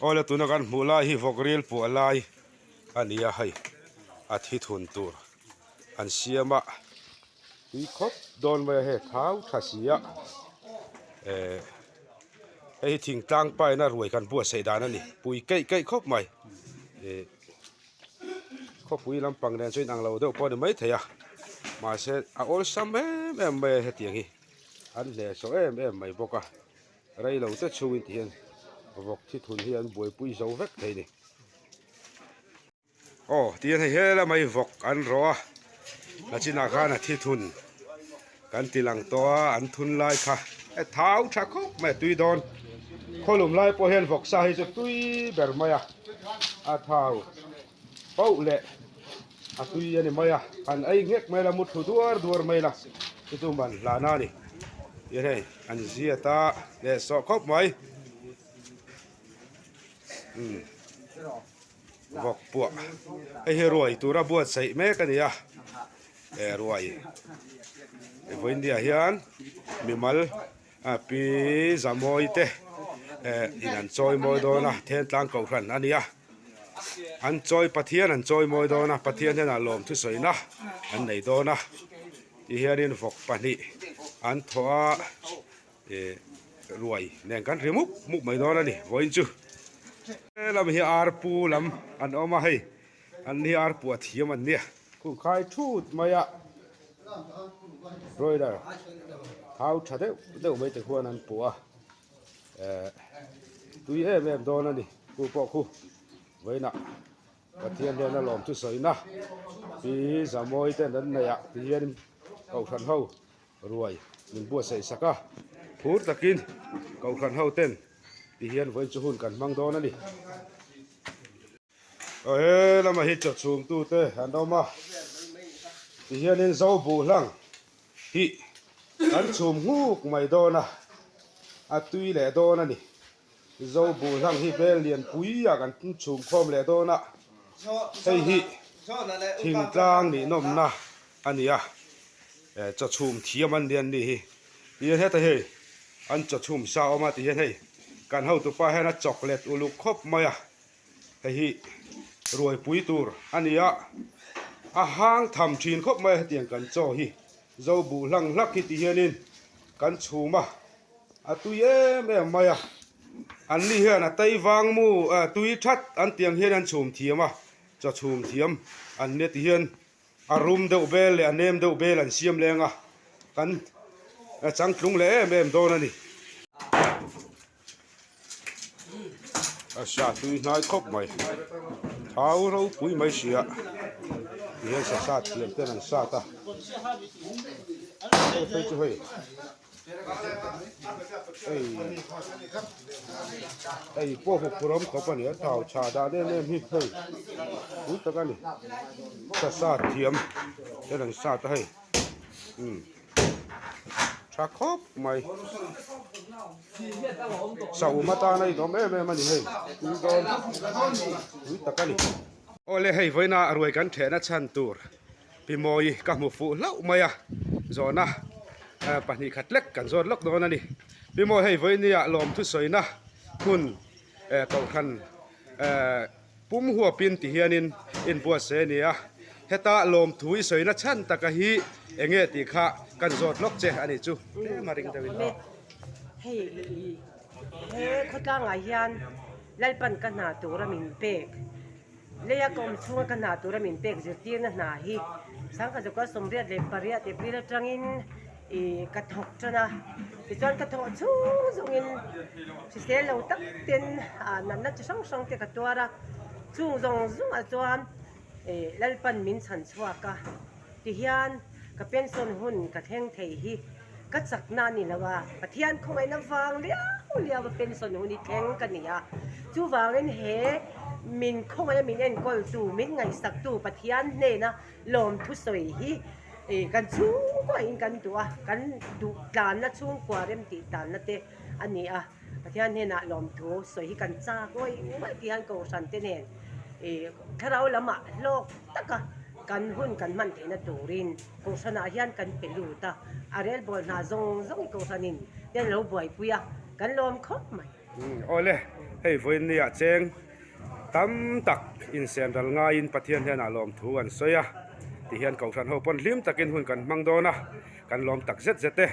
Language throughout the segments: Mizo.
Awle tuna kan hmuh lai hi vawk ril puah lai a ni a hei a thi thun tur an siam a tui khawp dawn mai a hei thau tha si a eh hei hi thingtlang paina ruai kan buatsaih dan a ni pui keih keih khawp mai eh khawpui lampang nen chu inang lo deuh pawh a ni maithei a mahse a awlsam em em mai a hetiang hi an hnehsawh em em mai bawk a. Rei lo te chhungin ti hian vawk thi thun hi an buaipui zo vek thei a ni. Aw ti hian hei he lamah hi vawk an rawh a, a chinah khan a thi thun kan ti lang tawh a, an thun lai kha e thau tha khawp mai a tui dawn. Khawlum lai pawh hian vawk sa hi chu tui ber mai a, a thau pauh leh a tui a ni mai a, han ei nghek mai la mu thlu duar duar mai la chu chu man hlana a ni tih hei an ziat a leh sawh khawp mai umm vawk puah hei hi ruai tura buatsaih mek a ni a eh ruai vawiindia hian mimal a pi Zamawi te eh in an chawi mawi dawn a Thentlang Kohhran a ni a an chawi Pathian an chawi mawi dawn a Pathian hian a lawm thusawi na an nei dawn a ti hianin vawk pahnih an thawh a eh ruai nen kan ri mup mup mai dawn a ni vawiin chu helam hi arpu lam an awm a hei. An ni ar puah thiam an nia. Khum khai thut mai a broiler thau tha deuh deuh mai te khuan an puah a eh tui em em dawn a ni khu pawh khu vawiinah Pathian hian a lawm thusawi na pi Zamawi ten an neih ah ti hian kohhran ho ruai min buatsaih sak a phur takin kohhran ho ten ti hian vawiin chu hun kan hmang dawn a ni. Aw he lamah hi chaw chhum tu te an awm a tihianin zo buh hlang hi kan chhum nghuk mai dawn a a tui leh dawn a ni zo buh hlang hi bel lian pui ah kan chhum khawm leh dawn a hei hi thingtlang nih nawmna a ni a eh chaw chhum thiam an ni an ni hi tihian heta hei an chaw chhum sa a awm a tihian hei kan hotupa hian a chocolate uluk khawp mai a. Hei hi ruaipui tur a ni a, a hang tham thin khawp mai a hetiang kan chaw hi zo buh hlang hlak hi ti hianin kan chhum a, a tui em em mai a, an ni hian a tei vang mu tui that an tiang hian an chhum thiam a, chaw chhum thiam an nia ti hian A rum deuh bel leh a nem deuh bel an siam leng a, kan changtlung leh em em dawn a ni. A sa tui hnai khawp mai, thau ropui mai si a, tihian sa sat thiam ten an sat a, hei phei chu hei. Hei hei pawh huphurh awm khawp a ni a thau chhah dan em em hi hei pui tak a ni ka sat thiam ten an sat a hei umm tha khawp mai saum atana inawm em em a ni hei tui dawn pui tak a ni. Awle hei vawiina ruai kan thehna chhan tur. Pi Mawi ka hmu fuh hlauh mai a, zawhna pahnih khat lek kan zawt lawk dawn a ni. Pi Mawi hei vawinia lawmthu sawina hmun kohhran pum huapin ti hianin inbuatsaih a ni a, heta lawmthu i sawina chhan taka hi eng nge tih kha kan zawt lawk che a nih chu tlem a ring deuhin aw. Hei he khawtlangah hian Lalpan ka hna tura min pek. Leia ka awm chhunga ka hna tura min pek zirtirna hna hi Sangkhat Zakua 88 April atangin ih ka thawk tan a, tichuan ka thawh chhung zawngin hrisel lo tak ten ah natna chi hrang hrang te ka tuar a, chung zawng zawngah chuan ih Lalpan min chhan chhuak a, tihian ka pension hun ka thleng thei hi Ka chakna a ni lo a, Pathian khawngaihna vang liau liau a pension hun hi thleng ka ni a, chuvangin he min khawngaih a min enkawltu, min ngaihsaktu Pathian hnena lawmthu sawi hi kan chhungkuain kan duh a, kan duh tlanna chhungkua remtih tlanna te a ni a, Pathian hnenah lawmthu sawi hi kan chak ngawih ngawih tih hian Kohhran te nen thlarau lamah hlawk taka kan hun kan hman theihna turin Kohhranah hian kan pe lut a, a relbawl hna zawng zawng Kohhranin te an lo buaipui a, kan lawm khawp mai. Awle, Hei vawiin nia cheng tam tak insen ral ngaiin Pathian hnenah lawmthu an sawi a, tihian Kohhran ho pawn hlim takin hun kan hmang dawn a, kan lawm tak zet zet e.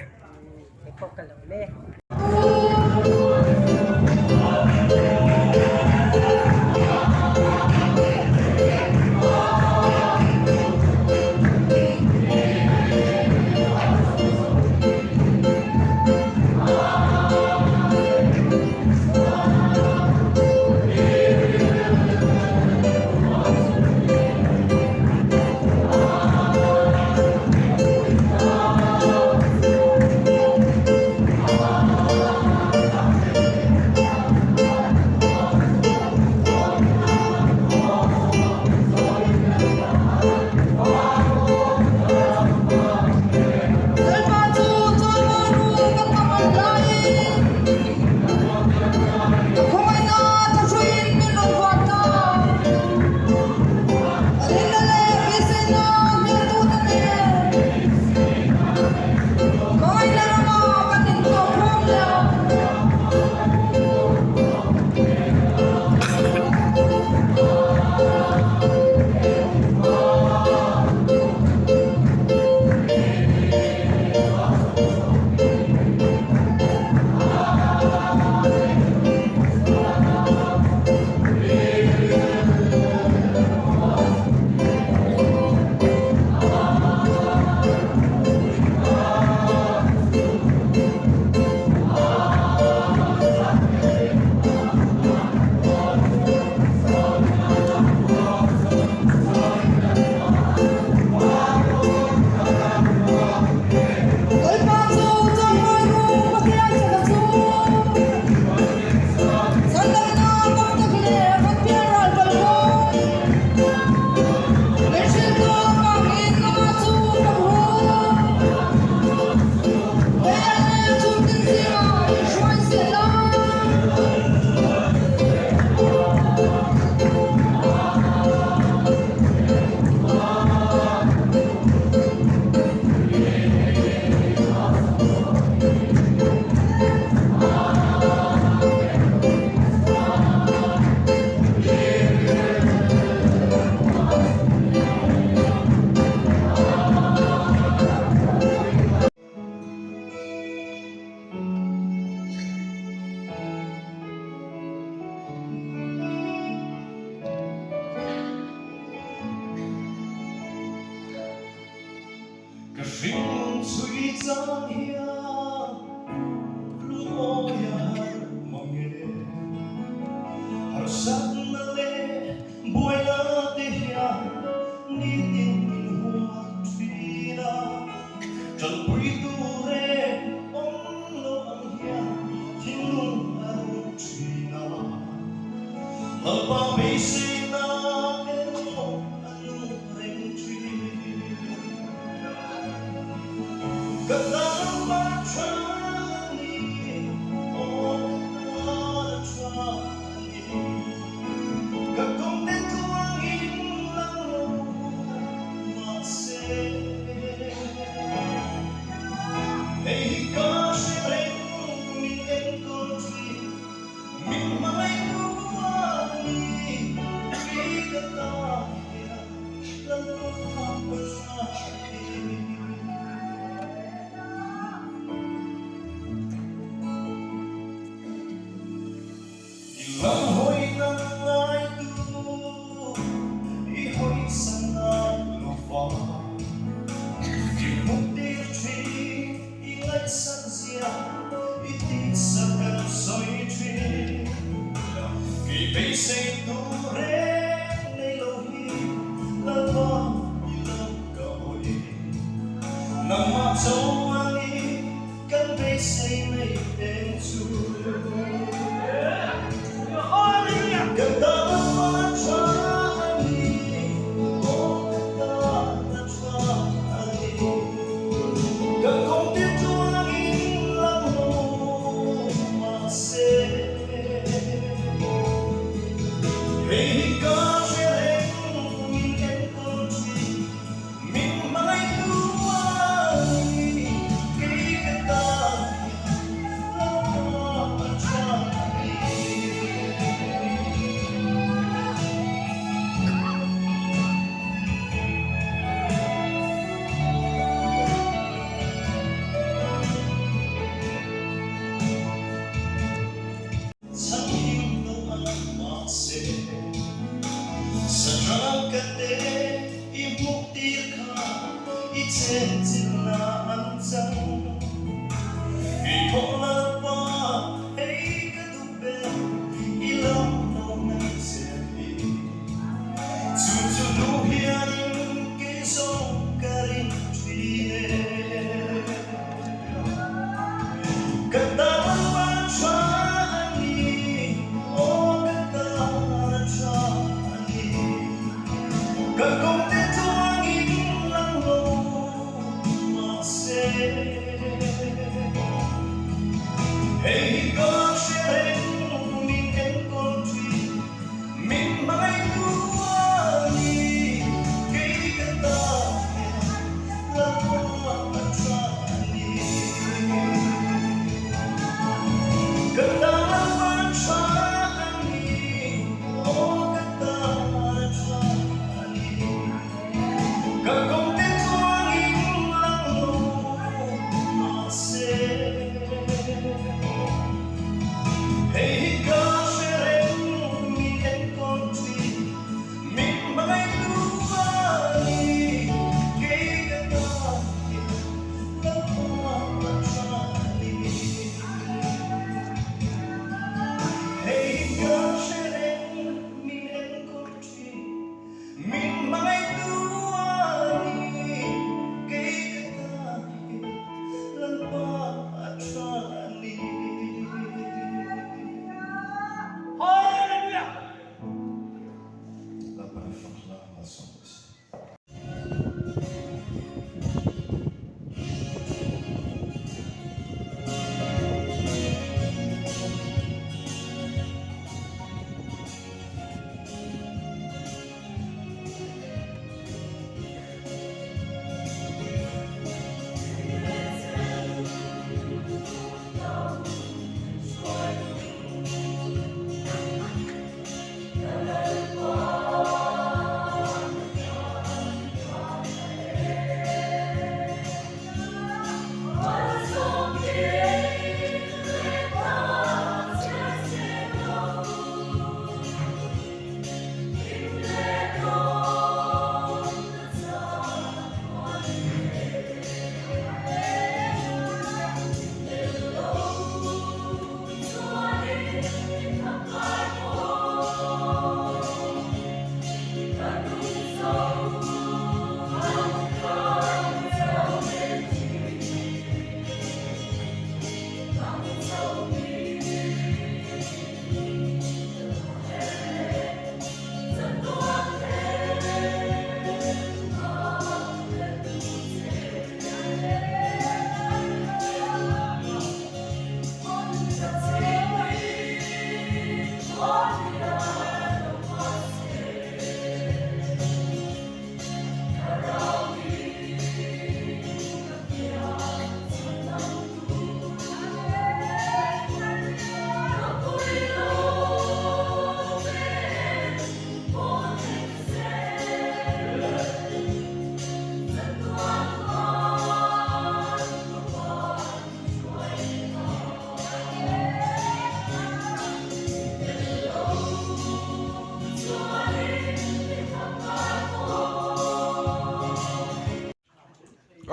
Lalpa chu chawimawi ru kan tam an laiin ka khawngaihna thahruiin min rawn vuan ta. Rinna leh beiseina hmeltute nen khawngaihna rama kan intuahkhawm leh ang. Lalpa chu chawimawi ru Pathian chaka chu Sandalna tam tak leh Pathian ral kal kawng Min hrilhtu avangin amah chu ka hmu Leiah leh chhungtin zingah min hruai zel a. Ka hringnun chhui chang hian lungawi a har mang e. Harsatna leh buaina te hian nitin min huat thin a. Tanpui tur e awm lo ang hian thinlung a run thin a. Lalpa beiseina erawh a nung reng thin. Ka tan a tha a ni, aw ka tan a tha a ni. Ka kawngte tluangin lang lo mahse, hei hi ka hre reng min enkawl thin, min hmangaih tu a ni, kei ka tan hian Lalpa ka tha a ni. I lam hawi nang ngai tu, i hawi san ngai lo va. I hmuh tir thin, i ngaihsak zia, i tihsak kan sawi thin. Kei beisei tu reng nei lo hi Lalpa i lo ka hawi. Nangmah chuan i Kan beisei mai teng chu Kan tan a tha a ni, aw kan tan a tha a ni. Kan kawng te tluangin lang ho mahse, hei hi ka hre reng min enkawl thin. Min hmangaih tu a ni. te i hmuh tir kha i chenchilhna an chang. Kei pawh Lalpa hei ka duh ber i lo lo ngaih zel hi. Chu chu duh hianin kei zawng ka ring thin e. Ka tan Lalpa tha a ni, aw ka tan a tha a ni. Ka kawngte chuangin lang lo mahse. Hei hi ka hre reng min enkawl thin, min hmangaihtu a ni. Kei ka tan hian Lalpa a tha a ni. Ka tan Lalpa a tha a ni, aw ka tan a tha a ni. Ka kawngte chuangin lang lo mahse hei hi ka hre reng min enkawl thin min hmangaihtu a ni kei ka tan hian Lalpa a tha a ni. Hei hi ka hre reng min enkawl thin Min hmangaihtu a ni, kei ka tan hi Lalpa a tha a ni. Hallelujah! Lalpa ni fak hla malsawm rawh se.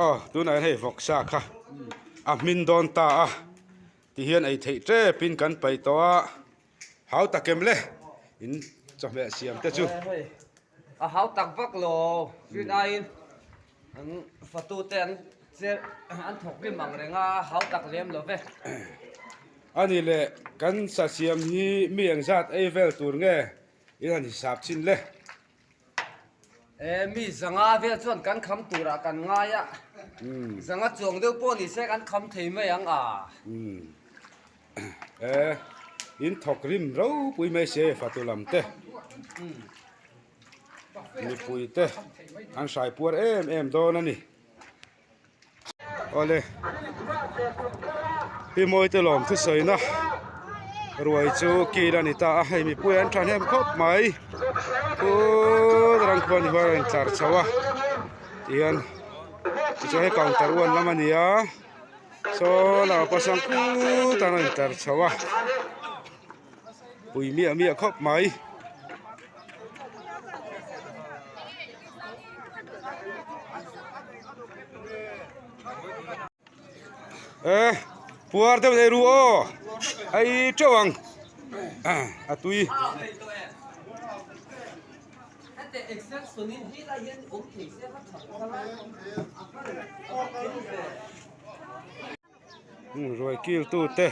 Aw tunah hian hei vawksa kha a hmin dawn ta a tihian ei theih tep in kan paih tawh a hau tak em le in chawhmeh siam te chu. A hau tak vak lo rin aiin an fatu te an che an thawk rim ang reng a hau tak lem lo ve. Ani leh kan sa siam hi mi engzat ei vel tur nge in han hisap chin le. E mi zanga vel chuan kan kham turah kan ngai a, zanga chuang deuh pawh ni se kan kham thei mai ang a. E in thawk rim ropui mai se fatu lam te mipui te an hrai puar em em dawn a ni. Awle Pi Mawite lawm thusawina ruai chu kil a ni ta a hei mipui an thahnem khawp mai phut rang khuan hi a intlar chho a tihian tichuan hei counter one lam a ni a saw lamah pawh sawn khutah an rawn intlar chho a pui miah miah khawp mai. E puar deuh nei ru aw ei teuh ang a tui. Ruai kil tu te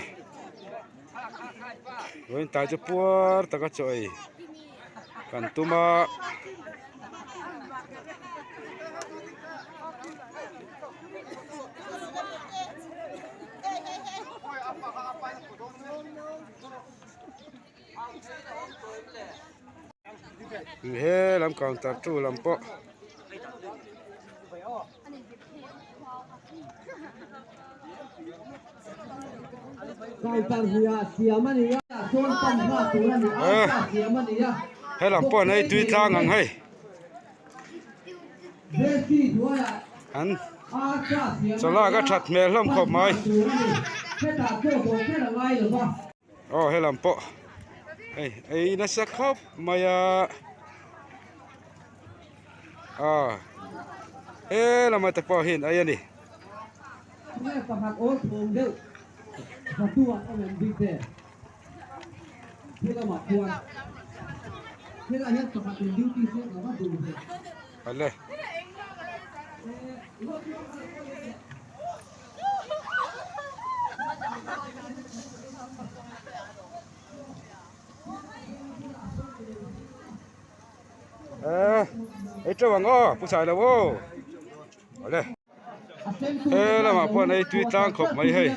ruai tai chu puar taka chaw ei kan tum a. He lam counter tu lam pawh. He lam pawh an ei tui tlang ang hei. An chawlak a that hmel hlawm khawp mai. Aw he lam pawh hei ei nasa khawp mai a aw he lama te pawh hian ei a ni. Awle. Eee ei teuh ang aw pu Sailo aw awle he lamah pawh an ei tui tlang khawp mai hei.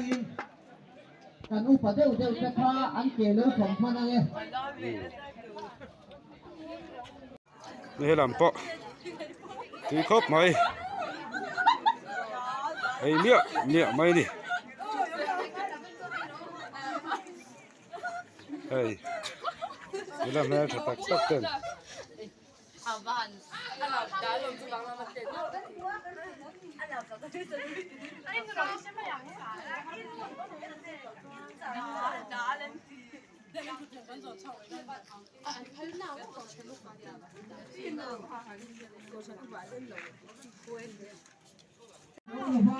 Ni helam pawh tui khawp mai ei miah miah mai a ni hei nula hmeltha tak tak ten.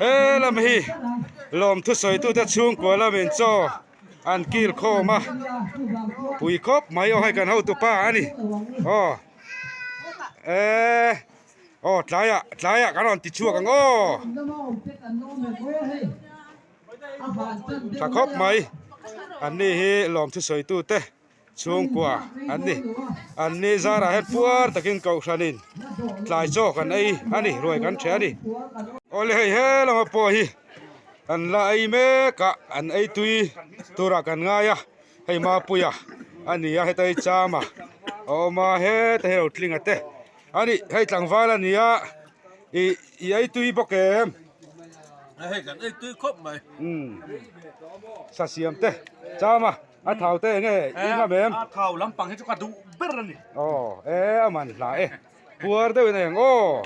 He lam hi lawm thusawi tute chhungkua lamin chaw an kil khawm a pui khawp mai aw hei kan hotu pa a ni aw eee aw tlaiah tlaiah kan rawn ti chhuak ang aw. Tha khawp mai an ni hi lawm thusawi tute chhungkua an ni an ni zarah hian puar takin kohhranin tlai chaw kan ei a ni ruai kan ṭheh a ni awle hei he lama pawh hi an la ei mek a an ei tui turah kan ngai a hei mapuia a ni a heta hi chama a awm a heta hi lo tling a te a ni hei tlangval a ni a ih i ei tui bawk em. Hei kan ei tui khawp mai. Umm sa siam te cham a a thau te enge i ngam em? A thau lampang hi chu ka duh ber a ni. Aw e a man hla e puar deuhin a eng aw.